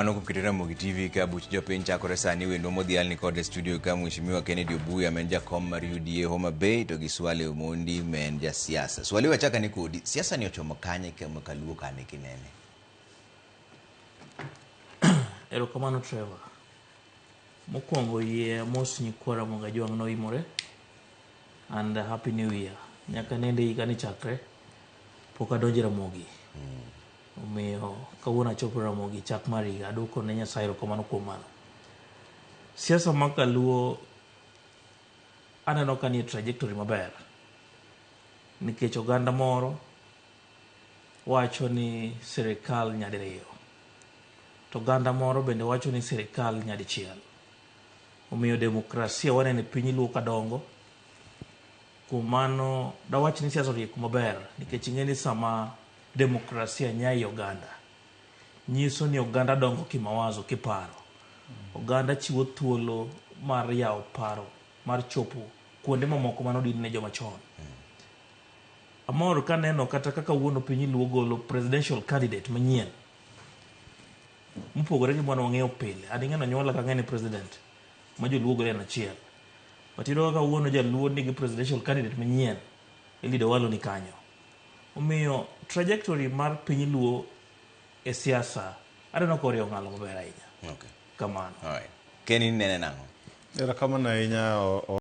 Mano kuom kit Ramogi TV ka buch jopiny chakore sani wendwa modhial ni kod e studio ka Mheshimiwa Kennedy Obuya ma en jakom mar UDA Homa Bay to gi Swale Omondi ma en jasiasa. Swale wachaka ni kodi, siasa ni ochomo kanye kama kaluo kane kinene? Erokamano Trevor. Mokwongo yie mos nyikwa Ramogi Ajwang' noimore and happy new year. Nyaka nende higa ni chakre pok adonjo e Ramogi. Omiyo kawuono achopo Ramogi chak mar higa aduoko ne Nyasaye erokamano kuom mano. Siasa ma kaluo aneno ka nie trajectory maber nikech oganda moro wacho ni sirikal nyadiriyo to oganda moro bende wacho ni sirikal nyadichiel. Omiyo demokrasia waneno e piny luo kadongo. Kuom mano dawach ni siasa orieko maber nikech ing'e ni sama demokrasia nya ei oganda nyiso ni oganda dongo kimawazo kiparo. Oganda chiwo thuolo mar yawo paro mar chopo kuonde mamoko mane odin ne joma chon. Amor kaneno kata kaka wuono piny luo golo presidential candidate manyien mopogore gi mane wang'eyo pile. An ing'e nonyuola kang'e ni president ma joluo golo en achiel. But iyudo kaka wuono jaluo nigi presidential candidate manyien Eliud Owalo ni kanyo. Omiyo trajectory mar piny luo e siasa aneno ka oriwo ng'alo maber ahinya. Okay. Kamano. All right. Kenny nene nang'o? Erokamano ahinya.